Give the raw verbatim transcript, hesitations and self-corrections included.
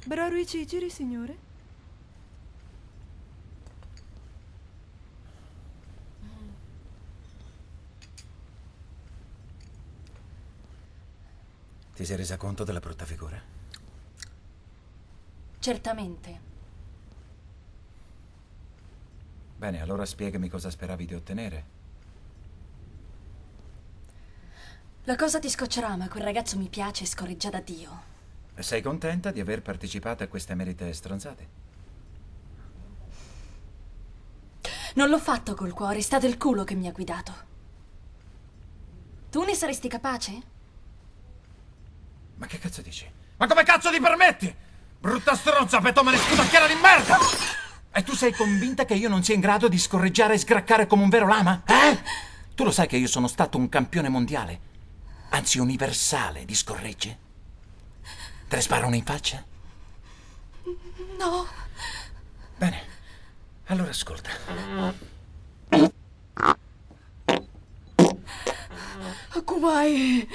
Braru i ciciri, signore. Ti sei resa conto della brutta figura? Certamente. Bene, allora spiegami cosa speravi di ottenere. La cosa ti scoccerà, ma quel ragazzo mi piace e scorreggia da Dio. Sei contenta di aver partecipato a queste emerite stronzate? Non l'ho fatto col cuore, è stato il culo che mi ha guidato. Tu ne saresti capace? Ma che cazzo dici? Ma come cazzo ti permetti? Brutta stronza, petomane, scutacchiera di merda! E tu sei convinta che io non sia in grado di scorreggiare e sgraccare come un vero lama? Eh? Tu lo sai che io sono stato un campione mondiale, anzi universale, di scorregge? Te le sparo una in faccia? No. Bene, allora ascolta. Cu vai?